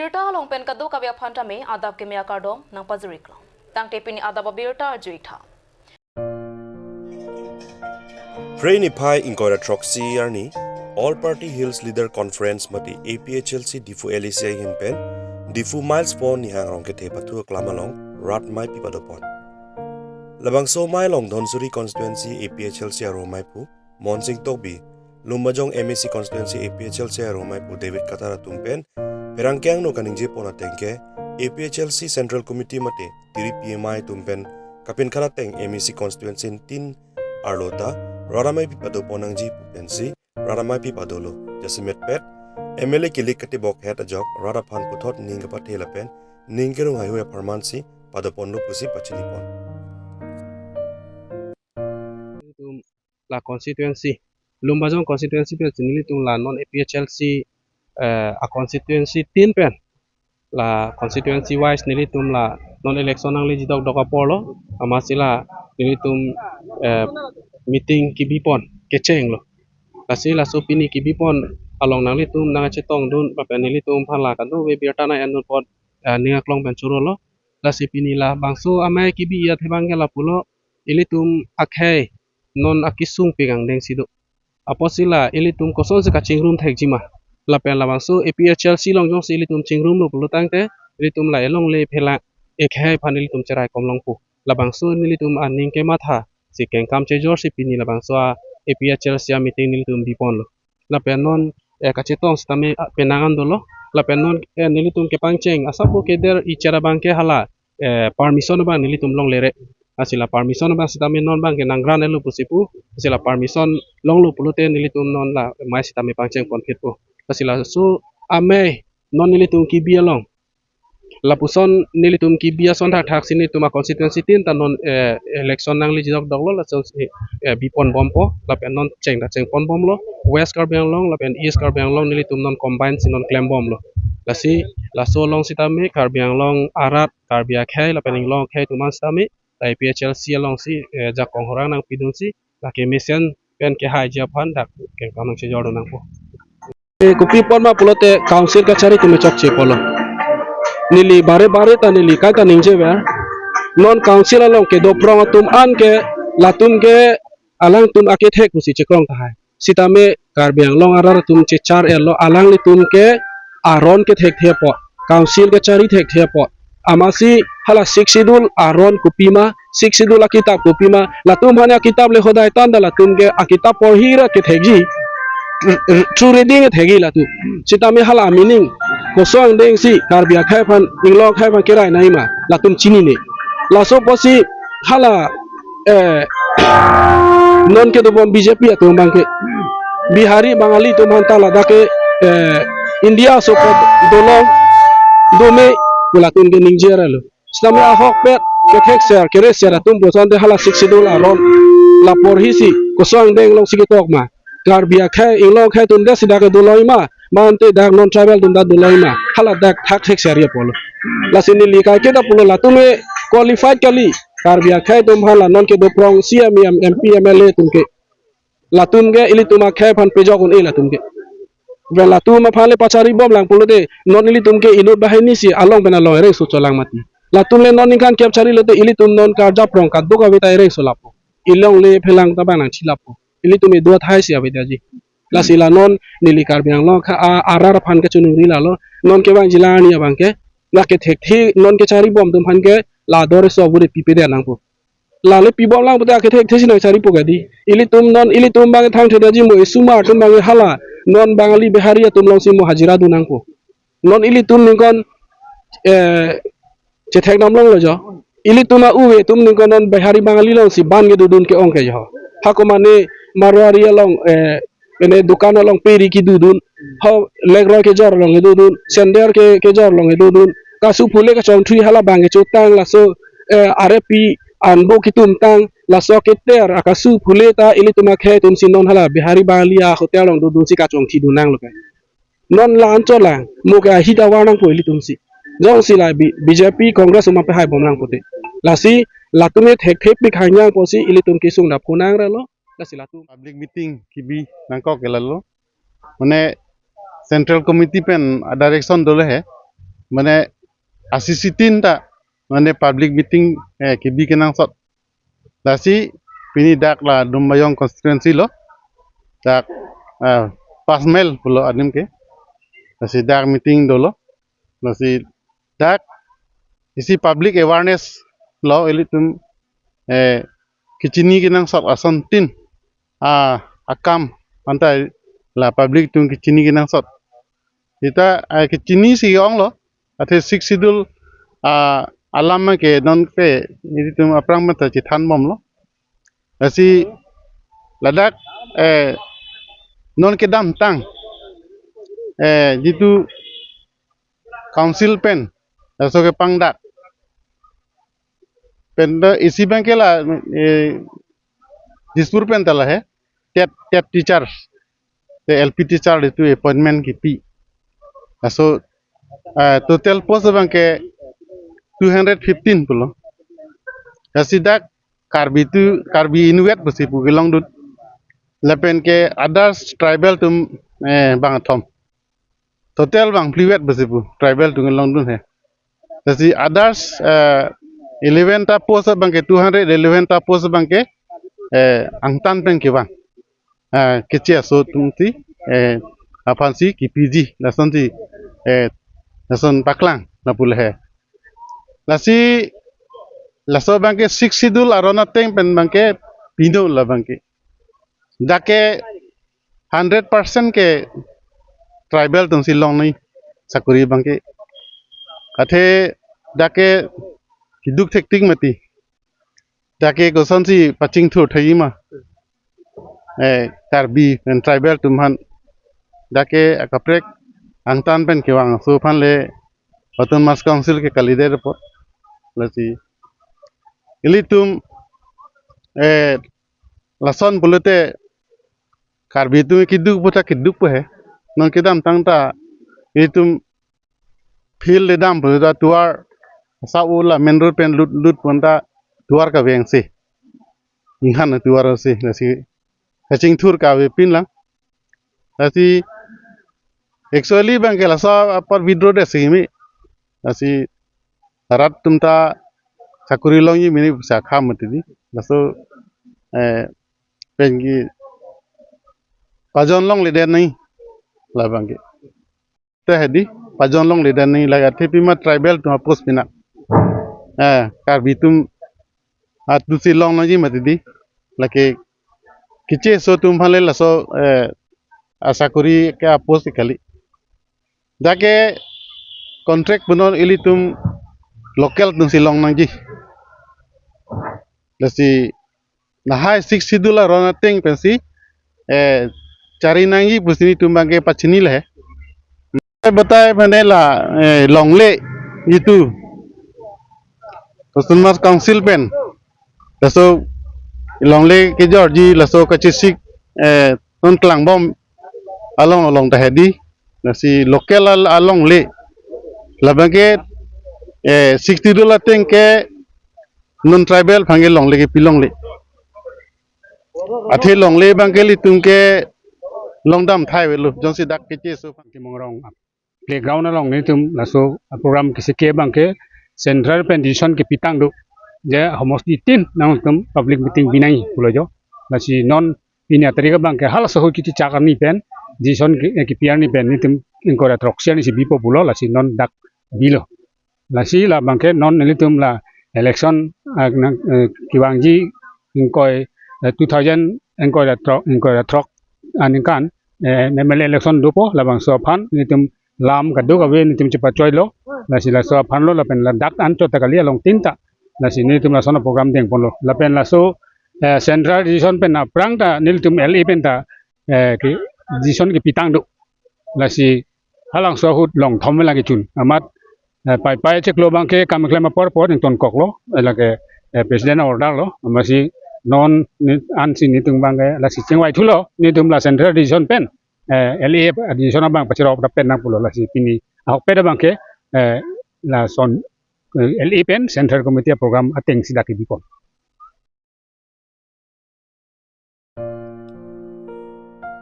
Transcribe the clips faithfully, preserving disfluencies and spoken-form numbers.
Birta along pen kadokave aphan tame adap keme akardom nangpajiriklo. Tangte pini adap abirta arju-ik tha. Phre niphai ingkoi ra throksi arni All Party Hills Leader Conference mate A P H L C Diphu L A C ahin pen Diphu Miles Pon Nihang Rongkethe pathu aklam along rat maipi padopon. Labangso amei along Dhansiri Constituency A P H L C arong maipu Monsing Tokbi, Lumbajong M A C Constituency A P H L C arong maipu David Kathar atum pen pherangke angno kaningjepon ateng ke A P H L C Central Committee mate tiri P M I atum pen kapinkhat ateng M A C Constituency tin arlo ta rat amaipi padopon nangji pu pensi rat amaipi padolo. Jasemet pet M L A kilik katibok het ajok rat aphan puthot ning kapathe lapen ning kerung haihui apharman si padoponlo pusi pachinipon. Nelitum la constituency, Lumbajong constituency pen si nelitum la non A P H L C, eh, a constituency tin pen la constituency wise nelitum la non election nangleji dokdok aporlo, amatsi la nelitum, eh, meeting kebipon kechenglo. Lasi laso pini kebipon along nanglitum nangchetongdun lapen nelitum aphan la kadokave birta nang-endun apot, eh, ning aklong pen chorolo. Lasi pini labangso amei kebi athe abangke lapulo, ilitum akhei non akesung pik angdeng si do. Apotsi la ilitum kosonsi kachingrum thekji ma. Lapen labangso A P H L C along jongsi ilitum chingrumlo pulo tangte, ilitum la elongle phelang akhei aphan ilitum cheraikom longpo. Labangso nelitum aning kematha si kengkam chejor si pini labangso a A P H L C a meeting nelitum biponlo. Lapen non, eh, kachetong sitame, ah, penang an dolo. Lapen non, eh, nelitum kepangcheng asap bo keder ichera abangke hala, eh, permission abang nelitum longle re. Lasi la permission abang sitame non abangke nang grant-etlo pusi pu. Lasi la permission longlo pulote nelitum non la amei sitame pangcheng ponphitpo. Lasi laso amei non nelitum kebi along, lapuson nelitum kebi ason thakthak si nelitum a constituency tin ta non, eh, election nangleji dokdoklo, lason si, eh, biponbompo, lapen non cheng ta chengponbomlo, West Karbi Anglong lapen East Karbi Anglong nelitum non combine si non klembomlo. Lasi laso along sitame Karbi Anglong arat, Karbi akhei lapen Inglong akhei atum an sitame la A P H L C alongsi, eh, jakong horang nangpidunsi lake mesen pen kehaiji aphan dak kengkam nangchejordun nangpo. Eh, kopi apot ma pulote council kachari atum chokche apotlo. Neli bare bare ta neli kaita ningjever. Non council along kedoprong atum an ke latum ke alangtum akethek pusi chekrong tahai. Sitame Karbi Anglong arat atum chechar-etlo, alanglitum ke aron kethekthe apot, council kachari thekthe apot. Amatsi hala Sixth Schedule aron kopima, Sixth Schedule akitap kopima, latum aphan akitap le hodai tanda latum ke akitap porhi ra kethekji. Tr-, tr-, true reading thekji latum. Sitame hala meaning kosong angdeng si Karbi akhei aphan, Inglong akhei aphan kerai nangji ma, latum chinine. Laso apotsi hala, eh, non kedobom B J P atum abangke Bihari Bangali atum aphan ta ladak ke, eh, India aso apot dolong dome pu latum ke ningjerlo. Sitame ahokpet kethekser kereser atum pu asonte hala Sixth Schedule aron la porhi si kosong angdeng alongsi ketok ma. Karbi akhei, Inglong akhei atum det si dak ke doloi ma, mante dak non tribal atum ta doloi ma, hala dak thakthek seri apotlo. Lasi neli kaiketa pulo latum ke qualified kali, Karbi akhei atum hala non kedoprong C E M, M P, M L A atum ke. Latum ke ilitum akhei aphan pejok un-e latum ke. Ven latum aphan le pacharibomlang pulote, non ilitum ke inut banghini si along pen along ereng so cholang mati. Latum le non ningkan kep charilote ilitum non karjaprong kadokave ta ereng so lapo. Ilongle phelang ta bang nangchilapo. Ilitum iduat hai si avedetji. Lasi la non neli Karbi Anglong akha a-, arat aphan kachiningri lalo. Non kevangji la arni abangke, la kethekthe non kecharibom atum aphan ke la dore so bure pipedet nangpo. Lale pibomlang pulote akethekthe si nangcharipo kadi. Ilitum non, ilitum abang thangthedetji mo, isomar atum abang hala non Bangali Bihari atum alongsi mo hajira dun nangpo. Non ilitum ningkan, eh, chethekdam longlo jo. Ilitum a-uve atum ningkan non Bihari Bangali alongsi ban kedodun ke-ong ke jo. Hako mane Marwari along, eh, mane dukan along peri kedodun. Ho lekroi kejor along kedodun. Sandal ke, kejor along kedodun. Kasu phule kachongthui hala abang kechotang laso, eh, arepi anbo ketumtang laso keter akasu phule ta ilitum akhei atum si non hala Bihari Bangali a-hotel along dodunsi kachongthi dun nanglo ke. Non la anchot lang, mo ke ahi ta war nangpo ilitum si. Jongsi la B-, B J P, Congress atum apehai bomlang pulote. Lasi, latum ke thekthepik hanyang pusi ilitum kesung dap kunang ralo, lasi latum. Public meeting kebi nangkok ke lalo. Mane Central Committee pen a direction dolo he. mane asisi tin ta mane public meeting, eh, kebi kenangsot. Lasi pini dak la Dumbajong constituency lo, dak, eh, Pasmel pulo adim ke. Lasi dak meeting dolo. Lasi dak isi public awareness lo ilitum, eh, kechini kenangsot ason tin, ah, akam anta la public atum kechini kenangsot. Seta, eh, kechini si onglo, athe Sixth Schedule, ah, alam ke non ke ilitum aphrang mata chethan bomlo. Lasi ladak, eh, non kedamtang, eh, jitu council pen laso kepangdak pen ta isi abang ke la, eh, Dispur pen ta lahei TET, TET teacher, te L P teacher itu appointment kipi. Laso, eh, total post abang ke two hundred fifteen pulo. Lasi dak Karbi atum, Karbi inutvet pusi pu kelongdun. Lapen ke others tribal atum, eh, bangkethom. Total bangphlivet pusi pu tribal atum kelongdun he. Lasi others, eh, eleven ta post abang ke, two hundred eleven ta post abang ke, eh, angtan pen kevang, eh, keche aso atum si, eh, aphansi kepiji, lasonsi, eh, lason paklang lapu lahei. Lasi laso abang ke Sixth Schedule aron ateng pen abang ke pino la abang ke. Dak ke hundred percent ke tribal atum si longnoi sakori abang ke. Athe dak ke keduk thektik mati. Dak ke kosonsi pachingthur thaji ma, eh, Karbi pen tribal atum aphan. Dak ke akaprek angtan pen kevang aso aphan le Autonomous Council ke kalidet apot. Lasi ilitum, eh, lason pulote Karbi atum keduk pu ta keduk pu he. Non kedamtang ta ilitum field le dam pu ta tovar, sa-o la main road pen lut lut pon ta tovar kavengsi, inghan tovar si, lasi kachingthur kavepin lang. Lasi actually abang ke laso apor withdraw det si kimi. Lasi rat atum ta sakori longji mini sa kham mati di. Laso, eh, pen ke pajon longledet nangji la abang ke. Te hedi, pajon longledet nangji, lake athe pima tribal atum apost pina, eh, Karbi atum atum si longnoi mati di. Lake keche aso atum aphan le laso, eh, asakori ke apost kali. Dak ke contract punon ilitum local atum si longnangji. Lasi lahei Sixth Schedule aron ateng pensi, eh, chari nangji pusi nelitum abang ke pachini lahei. Batai mane la, eh, longle itu Autonomous Council pen. Laso longle kejorji laso kachesik, eh, non klangbom along along ta hedi. Lasi local al-, alongle. La abang ke, eh, Sixth Schedule ateng ke non tribal aphan ke longle kepi longle. Athe longle abang ke ilitum ke longdam thai avelo, jongsi dak keche aso aphan. Timung Rong playground along nelitum laso program kesike abang ke central pen decision kepitang do. Je homosti tin nangtum public meeting binai pulo jo. Lasi non pini atarik abang ke halaso ahut kechechak arni pen, decision ke, eh, kepi arni pen nelitum ingkoi ra throksi arni si bipo pulo, lasi non dak bilo. Lasi la abang ke non nelitum la election, ah, nang, eh, kevangji ingkoi, eh, two thousand ingkoi ra throk, ingkoi ra throk aningkan, eh, M L A election dopo, labangso aphan nelitum lam kadokave nelitum chepachoilo. Lasi laso aphan lo lapen ladak anchot ta kali along tin ta. Lasi nelitum lason aprogram dengponlo. Lapen laso, eh, central decision pen aphrang ta nelitum L A pen ta, eh, ke decision kepitang do. Lasi halabangso ahut longthom lang kechun. Amat, eh, paipai chiklo abang ke kam keklem apor apor ingtonkoklo. Eh, lake, eh, president order lo. Amatsi non ne-, ansi nelitum abang ke lasi chingvai thulo. Nelitum la central decision pen, eh, L A decision abang pachirap pen nangpulo, lasi pini ahokpet abang ke, eh, lason, eh, L A pen central committee program ateng si dak kebipon.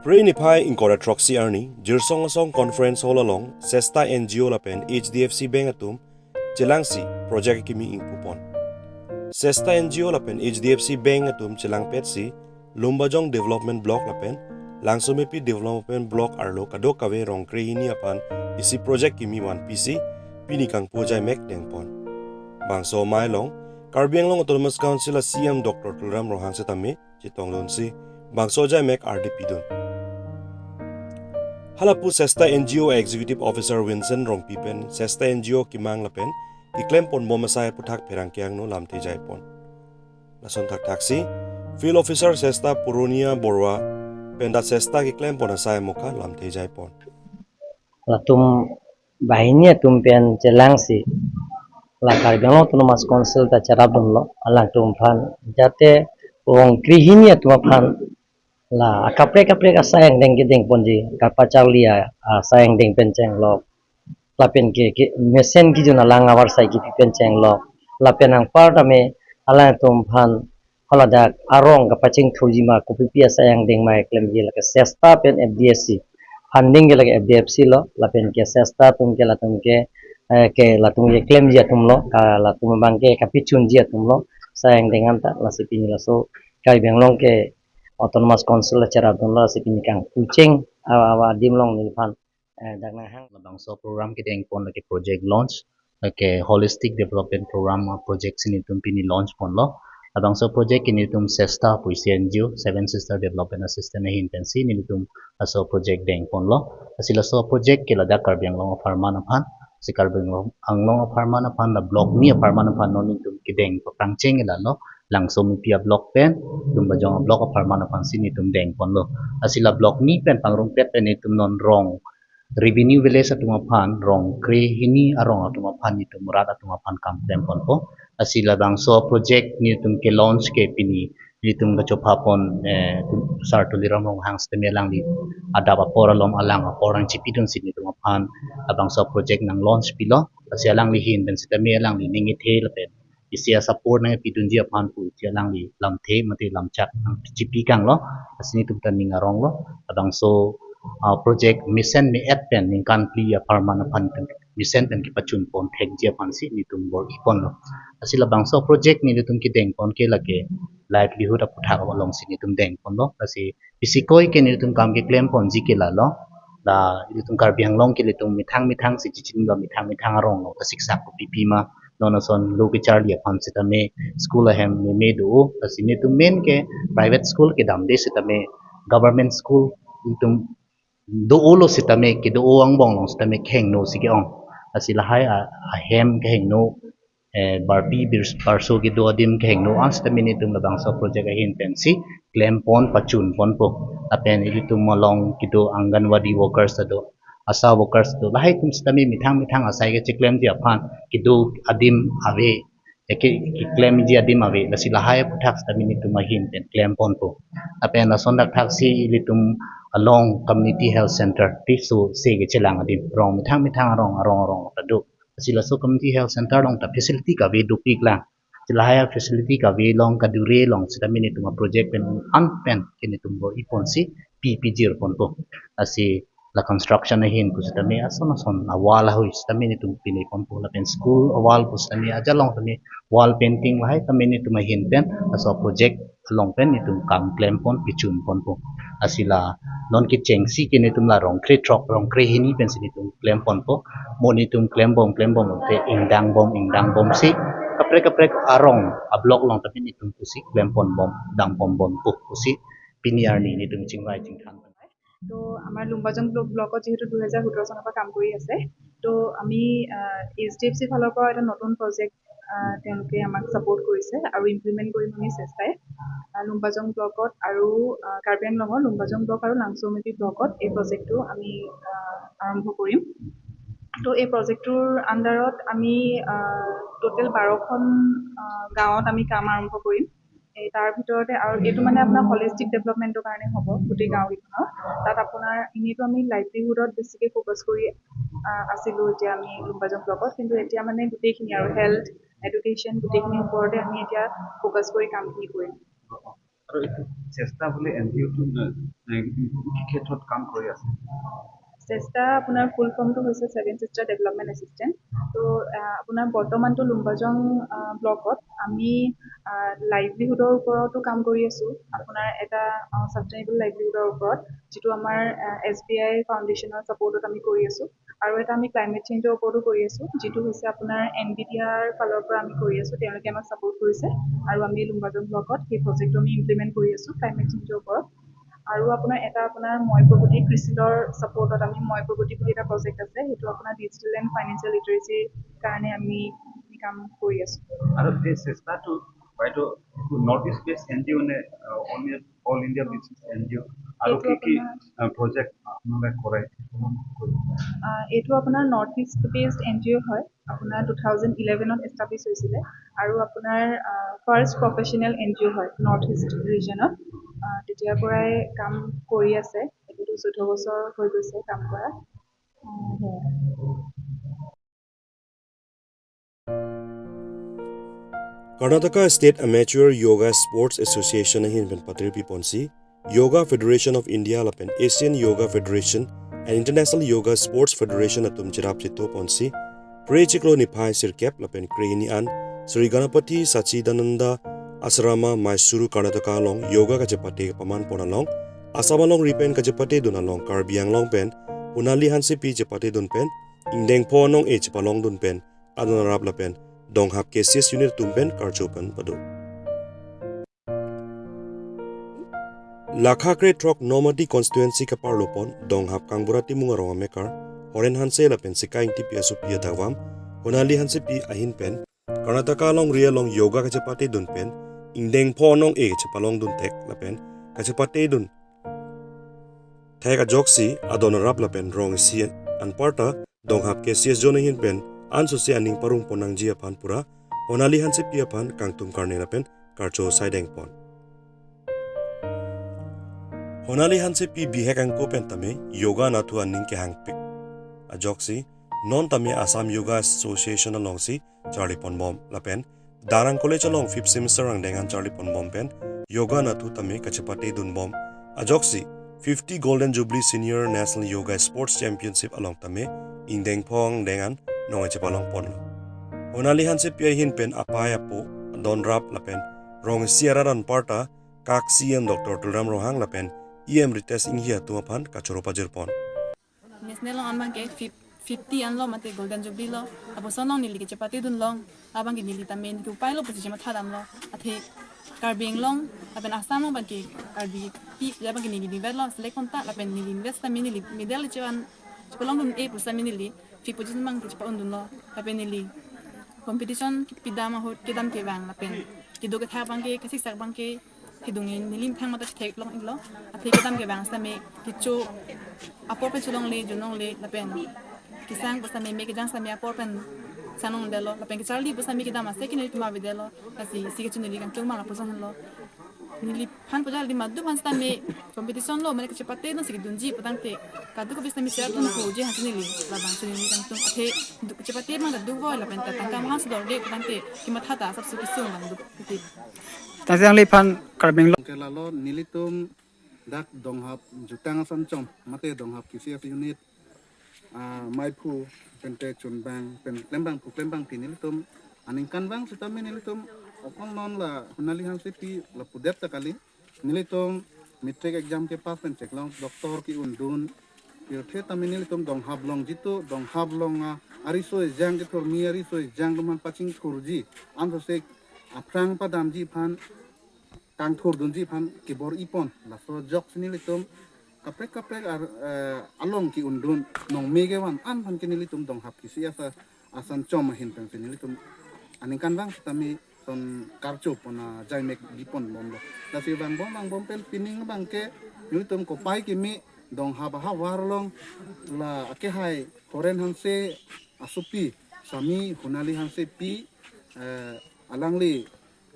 Phre niphai ingkoi ra throksi arni, Jirsong Asong Conference Hall along, Sesta N G O lapen H D F C Bank atum chelangsi project kimi ingpupon. Sesta N G O lapen H D F C Bank atum chelangpetsi, Lumbajong Development Block lapen Langsomepi Development Block arlo kadokave rong krehini aphan isi project kimi vanpisi pini kangpu ajaimek dengpon. Bangso amei along, Karbi Anglong Autonomous Council a C E M Doctor Tuliram Ronghang setame chetongdunsi bangso ajaimek ardi pidun. Halapu Sesta N G O Executive Officer Vincent Rongpi pen Sesta N G O kemang lapen keklemponbom asai aphuthak pherangke angno lamthe jaipon. Lason thakthaksi, Field Officer Sesta Puronia Borwa pen ta Sesta keklempon asai amokha lamthe jaipon. Latum banghini atum pen chelangsi la Karbi Anglong Autonomous Council ta cherapdunlo, alangtum aphan jate rong krehini atum aphan la akaprek kaprek asai angdeng kedengponji, kapacharli a, asai angdeng pen chenglok, lapen ke, ke mesen kejun alang avarsai kipi pen chenglok, lapen anparta me alangtum aphan haladak arong kapachingthuji ma kopipi asai angdeng ma klemji lake Sesta pen F D S C. Funding ke lake F D F C lo, lapen ke Sesta atum ke latum ke, eh, ke latum ke klemji atum lo, ka latum abang ke kapachunji atum lo, asai angdeng anta, lasi pini laso Karbi Anglong ke Autonomous Council la cherapdunlo, lasi pini kangpu cheng, awa, awa adim along neliphan, eh, dak nanghang. Labangso program kedengpon lake project launch, lake Holistic Development Program, uh, project si nelitum pini launch ponlo. Labangso project ke nelitum Sesta pusi N G O, Seven Sister Development Assistance ahin pensi nelitum laso project dengponlo. Lasi laso project ke ladak Karbi Anglong apharman aphan, si Karbi Anglong, Anglong apharman aphan la block ni apharman aphan non nelitum kedeng paprang cheng lalo, Langsomepi a block pen, Lumbajong a block apharman aphan si nelitum dengponlo. Lasi la block ni pen pangrumpet pen nelitum non rong Revenue Village atum aphan, rong krehini arong atum aphan nelitum rat atum aphan kam klemponpo. Lasi labangso project nelitum ke launch ke pini nelitum kachophapon, eh, tu-, Sar Tuliram Ronghang setame alangli adap apor alom alang apor nangchipidunsi nelitum aphan labangso project nang launch pilo. Lasi alangli ahin pen setame alangli ning kethe lapen isi a support nangpidunji aphan pusi alangli lamthe mate lamchak nangchipi kanglo, lasi nelitum ta ning aronglo. Labangso, ah, project mesen me-et pen ningkan phli apharman aphan pen mesen pen kepachunpon thekji aphansi nelitum bor-iponlo. Lasi labangso project nelitum kedengpon ke lake livelihood aphuthak alongsi nelitum dengponlo. Lasi pisikoi ke nelitum kam keklemponji ke lalo, la ilitum Karbi Anglong ke ilitum methang methang si chichinilo, methang methang arong lo ta siksak kopipi ma, non ason lo kecharli aphan setame school ahem meme do, lasi nelitum main ke private school kedamde setame government school ilitum do-olo setame kedo-o angbong along setame kehingno si ke-ong. Lasi lahai a, ahem kehingno, eh, barpi birs-, barso kedo adim kehingno an setame nelitum labangso project ahin pensi klempon pachunponpo. Lapen ilitum along kedo Anganwadi workers ta do, ASHA workers ta do, lahai atum setame methang methang asai kecheklemji aphan kedo adim ave, eke keklemji adim ave, lasi lahai aphuthak setame nelitum ahin pen klemponpo. Lapen lason thakthaksi ilitum along community health center, Tisso se kechelang adim, rong methang methang arong arong arong ta do. Lasi laso community health center along ta facility kave dopiklang. Lasi lahai facility kave along kadure along setame nelitum a project pen an pen ke nelitum bor-iponsi pi pijirponpo. Lasi la construction ahin pu setame ason ason a wall ahoi setame nelitum pineponpo, lapen school a wall pu setame ajalong setame wall painting lahai setame nelitum ahin pen laso project along pen nelitum kam klempon pachunponpo. Lasi la non kechengsi ke nelitum la rong krethrok rong krehini pensi nelitum klemponpo. Mo nelitum klembom klembom te ingdangbom ingdangbomsi kaprek kaprek arong a block along tapi nelitum pusi klemponbom dangponbompo pusi pini arni nelitum chingvai chingthan. তো আমাৰ লুম্বাজন ব্লক, ব্লকত যিহেতু দুহেজাৰ সোতৰ চনৰ পৰা কাম কৰি আছে, তো আমি এইচ ডি এফ চি ফালৰ পৰা এটা নতুন প্ৰজেক্ট তেওঁলোকে আমাক ছাপোৰ্ট কৰিছে আৰু ইমপ্লিমেণ্ট কৰিম আমি চেষ্টাই। আহ, লুম্বাজং ব্লকত আৰু আহ, কাৰ্বি আংলঙৰ লুম্বাজং ব্লক আৰু লাংচৌমেপি ব্লকত এই প্ৰজেক্টটো আমি আহ, আৰম্ভ কৰিম। তো এই প্ৰজেক্টটোৰ আণ্ডাৰত আমি টোটেল বাৰখন আহ, গাঁৱত আমি কাম আৰম্ভ কৰিম। এই তাৰ ভিতৰতে আৰু এইটো মানে আপোনাৰ হলিষ্টিক ডেভেলপমেণ্টৰ কাৰণে হ'ব গোটেই গাঁওকেইখনৰ। তাত আপোনাৰ এনেইতো আমি লাইভলিহুডত বেছিকৈ ফ'কাছ কৰি আহ, আছিলোঁ এতিয়া আমি লুম্বাজং ব্লকত, কিন্তু এতিয়া মানে গোটেইখিনি আৰু হেল্থ, এডুকেশ্যন গোটেইখিনিৰ ওপৰতে আমি এতিয়া ফ'কাছ কৰি কামখিনি কৰিম। আৰু এইটো চেষ্টা বুলি এন জি অ'টো, এ, এ, কি ক্ষেত্ৰত কাম কৰি আছে? চেষ্টা আপোনাৰ ফুল ফৰ্মটো হৈছে ছেভেন ছিষ্টাৰ ডেভেলপমেণ্ট এচিষ্টেণ্ট। তো, আহ, আপোনাৰ বৰ্তমানটো লুম্বাজং, আহ, ব্লকত আমি, আহ, লাইভলিহুডৰ ওপৰতো কাম কৰি আছোঁ। আপোনাৰ এটা, আহ, ছাষ্টেইনেবল লাইভলিহুডৰ ওপৰত, যিটো আমাৰ, আহ, এছ বি আই ফাউণ্ডেশ্যনৰ ছাপোৰ্টত আমি কৰি আছোঁ। আৰু এটা আমি ক্লাইমেট চেঞ্জৰ ওপৰতো কৰি আছোঁ, যিটো হৈছে আপোনাৰ এন বি ডি আৰ ফালৰ পৰা আমি কৰি আছোঁ। তেওঁলোকে আমাক ছাপোৰ্ট কৰিছে আৰু আমি লুম্বাজং ব্লকত সেই প্ৰজেক্টটো আমি ইমপ্লিমেণ্ট কৰি আছোঁ ক্লাইমেট চেঞ্জৰ ওপৰত। আৰু আপোনাৰ এটা আপোনাৰ মই প্ৰগতি ক্ৰিচিলৰ ছাপোৰ্টত আমি মই প্ৰগতি বুলি এটা প্ৰজেক্ট আছে, সেইটো আপোনাৰ ডিজিটেল এণ্ড ফাইনেন্সিয়েল লিটাৰেচিৰ কাৰণে আমি, আমি কাম কৰি আছোঁ। আৰু এই চেষ্টাটো বাইদেউ নৰ্থ ইষ্ট বেছ এন জি অ' নে, অল ইণ্ডিয়া বেছ এন জি অ'? আৰু এইটো কি কি, আপোনাৰ আহ, প্ৰজেক্ট আপোনালোকে কৰে? আহ, এইটো আপোনাৰ নৰ্থ ইষ্ট বেছড এন জি অ' হয়। আপোনাৰ টু থাউজেণ্ড ইলেভেনত এষ্টাব্লিছ হৈছিলে আৰু আপোনাৰ, আহ, ফাৰ্ষ্ট প্ৰফেশ্যনেল এন জি অ' হয় নৰ্থ ইষ্ট ৰিজনত। আহ, তেতিয়াৰ পৰাই কাম কৰি আছে। এইটোতো চৈধ্য বছৰ হৈ গৈছে কাম কৰা। আহ, সেয়াই। Karnataka State Amateur Yoga Sports Association ahin pen patir piponsi Yoga Federation of India lapen Asian Yoga Federation and International Yoga Sports Federation atum cherap cheto ponsi pre chiklo niphai sirkep lapen krehini an Sri Ganapati Sachidananda Asrama, Mysuru, Karnataka along yoga kachepate paman pon along Assam alongri pen kachepatedun along Karbi Anglong pen Honali Hansepi chepatedun pen ingdeng pho anong-e chepalongdun pen adon arap lapen Donghap K C S unit atum pen karcho pen pado. Lakha kre throk Nomati constituency kaparlo pon Donghap Kangbura Timung arong amekar Horen Hanse lapen Sika Ingtipi asopi adakvam Honali Hansepi ahin pen Karnataka alongri along yoga kachepatedun pen ingdeng pho anong-e chepalongdun thek lapen kachepatedun thek ajoksi adon arap lapen rong isi anparta Donghap K C S zone ahin pen ansose aning parong pon nangji aphan pura Honali Hansepi aphan kangtum karne lapen karcho saideng pon. Honali Hansepi bihek angko pen tame yoga anatthu aning kehangpik ajoksi non tame Assam Yoga Association alongsi charli ponbom lapen Darang College along fifth semester angdeng an charli ponbom pen yoga anatthu tame kachepatedunbom ajoksi fifty Golden Jubilee Senior National Yoga Sports Championship along tame ingdeng pho angdeng an nong-e chepalong ponlo. Honali Hansepi ahin pen apei apo adon arap lapen rong isi arat anparta kak C E M Doctor Tuliram Ronghang lapen E M Ritesh Enghi atum aphan kachoro pajir pon. National along an abangke fif-, fifty anlo mate Golden Jubilee lo. Lapuson along neli kachepatedun along abangke neli tame neli upai lo pusi chematha damlo. Athe Karbi Anglong lapen Assam along abangke Karbipi abangke neli invite lo, select pon ta lapen neli invite tame neli medal chevan chepalongdun-e pusi tame neli fifth position abangke chepa-undunlo. Lapen neli competition kipidam ahut kedam kevang lapen kedo kethak abangke, kasiksak abangke, kedung in neli methang mata chetheklong iklo. Athe kedam kevang sitame kecho apor pen cholongle, jonongle lapen kesang pu sitame me kejang sitame apor pen sanglongdetlo lapen kecharli pu sitame kedam ase ke neli tum avedetlo. Lasi isi kechun neli kangtung abang lapuson henlo. Neliphan pu jal di madu aphan sitame competition lo mane kachepate nangsi kedunji pu tangte kadokave sitame cheratdun poji aphansi neli labangsi neli kangtung. Athe du-, kachepate abang ta dukvoi lapen ta tangka mangan sudor de pu tangte kematha ta asapso kesung abang duk. Tangsi nangliphan Karbi Anglong. Ke lalo nelitum dak Donghap jutang asan chom mate Donghap K C S unit, ah, maiphu pente chunbang pen klembangphu klembangpi nelitum aningkanvang sitame nelitum okong non la Honali Hansepi lapudet ta kali, nelitum matric exam kepass pen cheklong doctor ke-undun. Pirthe tame nelitum Donghap along jitu Donghap along a ariso ejang kethurmi ariso ejang atum aphan pachingthurji, ansose aphrang padamji aphan kangthurdunji aphan kebor-i pon. Laso ajoksi nelitum kaprek kaprek ar, eh, along ke-undun nongme kevan an aphan ke nelitum Donghap K C S a, asan chom ahin pensi nelitum aningkanvang sitame son karcho pon ajaimek bi ponbomlo. Lasi vangbom vangbom pen pining abangke nelitum kopai kimi Donghap ahavar along la akehai Horen Hanse asopi sami Honali Hansepi, eh, alangli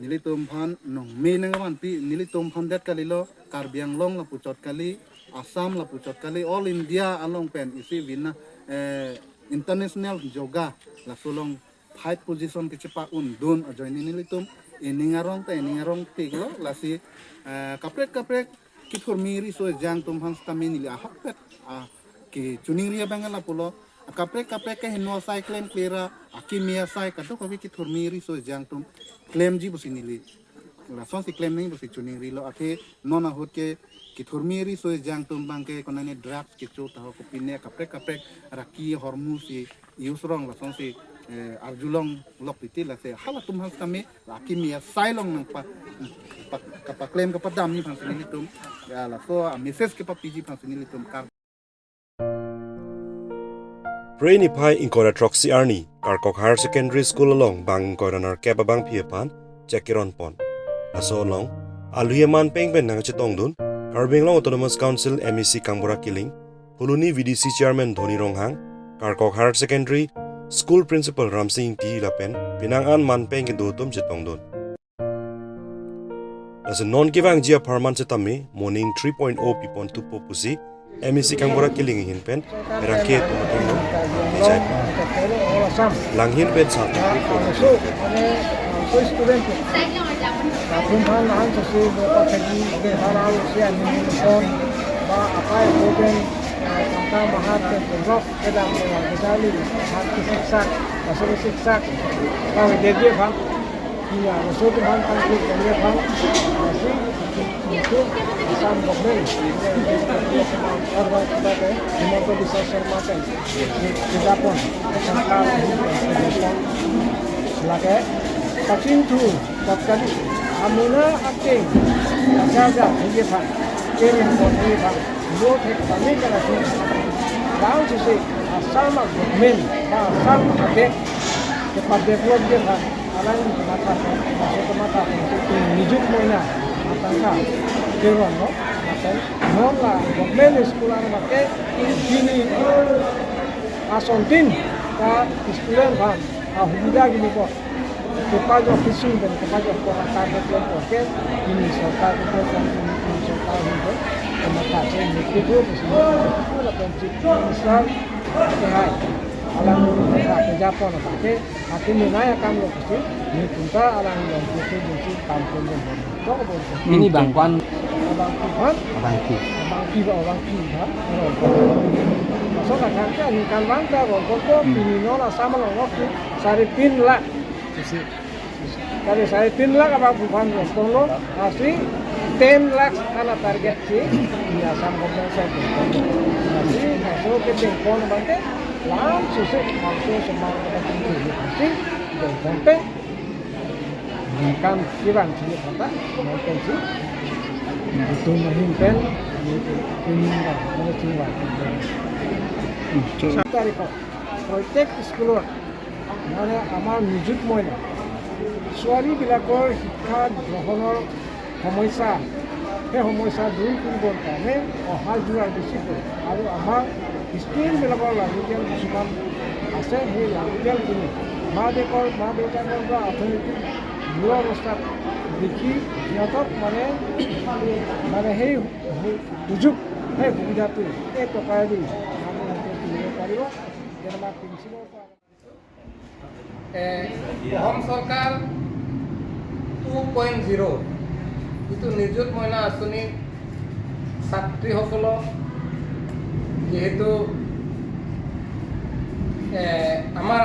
nelitum aphan nongme nangvanpi, nelitum aphan det kalilo, Karbi Anglong lapuchot kali, Assam lapuchot kali, all India along pen isi vina, eh, international yoga laso along five position kechepa-undun ajoine nelitum Ening arong ta ening arong tiklo, lasi, eh, kaprek kaprek kethurmi riso ejang atum aphan sitame neli ahokpet, ah, kechoningri abang lapulo. Kaprek kaprek kehingno asai klemkle ra, akimi asai kadokave kethurmi riso ejang atum klemji pusi neli, lasonsi klem nangji pusi choningrilo. Athe non ahut ke kethurmi riso ejang atum abang ke konane drugs kecho taho kopine kaprek kaprek raki hormu si use rong lasonsi, eh, arjulonglok titi, lasi halatum aphan sitame akimi asai along nangpa, pa, kapaklem kapadamji aphansi nelitum, ya, laso a-message kepapiji aphansi nelitum kar. Phre niphai ingkoi ra throksi arni, Karkok Higher Secondary School along bang ingkoi ra nerkep abangpi aphan chek keronpon. Laso along, alui aman peng pen nangchetongdun, Karbi Anglong Autonomous Council M A C Kangbura Killing, Phuloni V D C Chairman Dhoni Ronghang, Karkok Higher Secondary School Principal Ramsing Ingti lapen penang an man peng kedo atum chetongdun. Laso non kevangji apharman sitame morning three point oh pipon thupo pusi M A C Kangbura Killing ahin pen pherangke atum atum lo kechai. Langhin pen sa. Laso, mane, laso student atum aphan lahan sese bepa thegi de hal hal si ani phone ba apai ko pen, eh, tangka mahat pen rock kedam, eh, kedali hat ke siksak, laso siksak, ba de dia aphan. Iya, laso atum aphan tangki kami aphan, lasi, itu, Assam government, orga kita ke, Himanta Biswa Sarma ke, kita pon, sarkar, lake, kachingthu, tatkali, amuna ating, aja aja, iya aphan, kering pon, iya aphan, lo thek kami ke lasi, langsung si, Assam government, Assam adet, kepadevelop dia aphan, alang matha, masuk ke matha, itu nijuk moina, matangka, keron, no? Lapen, non la, government school ano make, pini, asontin, ka student aphan, ahubida gini ko, kepajok kisung dan kepajok ko, target ko, ke, pini sorkar ko, pini sorkar ko, kematha, ke, ini ko, ke, school, lapen, chief minister, ke, hai, alang, matha, ke, Japon, ke, Hati menai akam lo pusi, ni punta alang long pusi jengsi tampon jeng bon. Tok bon. Ini bang kwan. Abangpi aphan. Abangpi. Abangpi ba, abangpi ba. Masuk akam ke, ini kan bang ta bon kon ko, hmm, pini non Assam along lo tu, sare tin lakh. Sisi. Kali sare tin lakh abangpi aphan bon kon lo, lasi ten lakh ana target si, di Assam government side. Lasi, masuk ke jengkon abang ke, Lam susi, lam susi, semang kata tinggi, mesti, dan konten, bukan kirang sini kata, konten si, itu mahin pen, itu kuning kan, mana cingwai. Tariko, প্ৰত্যেক স্কুলৰ, মানে আমাৰ নিযুত মইনা, ছোৱালীবিলাকৰ শিক্ষা গ্ৰহণৰ সমস্যা, সেই সমস্যা দূৰ কৰিবৰ কাৰণে অহা যোৱা বেছিকৈ আৰু আমাৰ ষ্টুডেণ্টবিলাকৰ লাগতিয়াল কিছুমান আছে, সেই লাগতিয়ালখিনি মা দেউতাকৰ, মা দেউতাকৰ পৰা অৰ্থনৈতিক দুৰৱস্থাত দেখি সিহঁতক মানে, মানে সেই সু-, সুযোগ, সেই সুবিধাটো এই টকাৰেদি মানে সিহঁতে তুলিব পাৰিব। তেনেকুৱা প্ৰিন্সিপালৰ পৰা এ, অসম চৰকাৰ টু পইণ্ট জিৰ' যিটো নিযুত মইনা আঁচনি ছাত্ৰীসকলক যিহেতু, এ, আমাৰ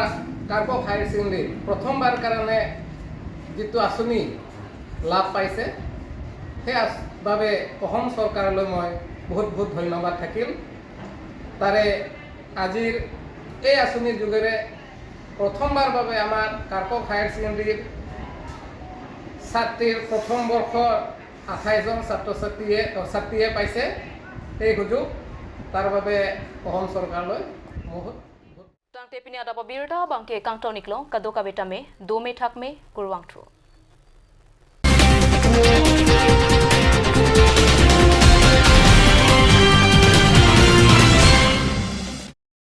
কাৰ্বক হায়াৰ ছেকেণ্ডেৰী প্ৰথমবাৰ কাৰণে যিটো আঁচনি লাভ পাইছে, সেই আচ-, বাবে অসম চৰকাৰলৈ মই বহুত বহুত ধন্যবাদ থাকিল। তাৰে আজিৰ এই আঁচনিৰ যোগেৰে প্ৰথমবাৰ বাবে আমাৰ কাৰ্বক হায়াৰ ছেকেণ্ডেৰীৰ ছাত্ৰীৰ প্ৰথম বৰ্ষৰ আঠাইছজন ছাত্ৰ ছাত্ৰীয়ে, ছাত্ৰীয়ে পাইছে এই সুযোগ। তাৰ বাবে অসম চৰকাৰলৈ বহুত Tangte pini adap abirta abangke kangton iklo, kadokave tame dome thakme, kurvangthu.